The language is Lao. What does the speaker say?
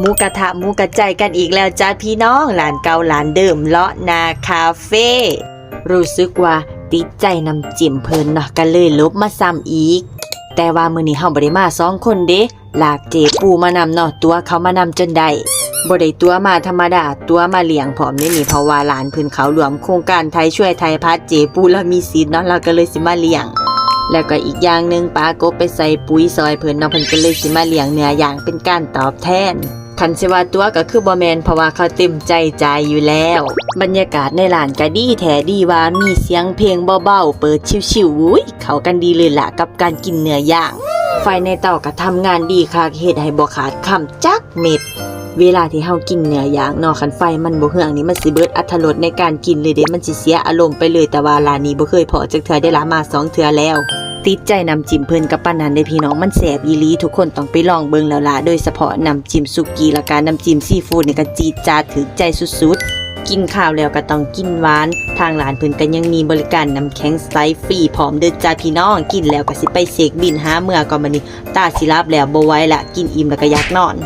ໝູກະທະໝູກະໄຈກັນອີກແລ້ວຈ້າພີ່ນ້ອງ ຮ້ານເກົ່າຮ້ານເດີມ ເລາະໜ້າຄາເຟ. ຮູ້ສຶກວ່າຕິດໃຈນ້ຳຈິ້ມເພິ່ນເນາະ ກໍເລີຍຫຼົບມາຊ້ຳອີກ. ແຕ່ວ່າມື້ນີ້ເຮົາບໍ່ໄດ້ມາສອງຄົນເດ້ ລາກເຈປູມານຳເນາະ ຕົວເຂົາມານຳຈົນໄດ້. ບໍ່ໄດ້ຕົວມາທຳມະດາ ຕົວມາລ້ຽງພ້ອມເດ້ນີ້ ເພາະວ່າຫຼານເພິ່ນເຂົ້າຮ່ວມໂຄງການໄທຊ່ວຍໄທພັດ ເຈປູລາວມີສິດເນາະ ລາວກໍເລີຍຊິມາລ້ຽງ. ແລ້ວກໍອີກຢ່າງໜຶ່ງ ປາກົບໄປໃສ່ປຸ໋ຍຊ່ອຍເພິ່ນເນາະ ເພິ່ນກໍເລີຍຊິມາລ້ຽງເນື້ອຢ່າງເປັນການຕອບແທນ. ຄັນຊິວ່າຕົວກໍຄືບໍ່ແມ່ນ ເພາະວ່າເຂົາເຕັມໃຈຈ່າຍຢູ່ແລ້ວ. ບັນຍາກາດໃນຮ້ານກໍດີແທ້ດີວ່າ ມີສຽງເພງເບົາໆ ເປີດຊິວໆ ອຸ້ຍ ເຂົ້າກັນດີເລີຍລະກັບການກິນເນື້ອຢ່າງ. ໄຟໃນເຕົາກໍທຳງານດີຄັກ ເຮັດໃຫ້ບໍ່ຂາດຄຳຈັກເມັດ. ເວລາທີ່ເຮົາກິນເນື້ອຢ່າງເນາະ ຄັນໄຟມັນບໍ່ເຮືອງນີ້ ມັນຊິເບິດອາດຖະລົດໃນການກິນເລີຍເດ້ ມັນຊິເສຍອາລົມໄປເລີຍ. ແຕ່ວ່າຮ້ານນີ້ບໍ່ເຄີຍພໍ້ຈັກເທື່ອເດ້ລະ ມາສອງເທື່ອແລ້ວ. ຕິດໃຈນ້ຳຈິ້ມເພິ່ນກໍປານນັ້ນເດ້ພີ່ນ້ອງ ມັນແຊບອີ່ຫຼີ ທຸກຄົນຕ້ອງໄປລອງເບິ່ງແລ້ວລະ ໂດຍສະເພາະນ້ຳຈິ້ມສຸກີ້ ແລ້ວກະນ້ຳຈິ້ມຊີຟູດນີ້ກໍຈີດຈາດຖືກໃຈສຸດໆ. ກິນຄາວແລ້ວກໍຕ້ອງກິນຫວານ ທາງຮ້ານເພິ່ນກໍຍັງມີບໍລິການນ້ຳແຂງໃສຟຣີພ້ອມເດີຈ້າພີ່ນ້ອງ. ກິນແລ້ວກໍຊິໄປເຊັກບິນຫາເມືອກ່ອນ ບັດນີ້ຕາຊິຫຼັບແລ້ວ ບໍ່ໄຫວລະ ກິນອີ່ມແລ້ວກໍຢາກນອນ.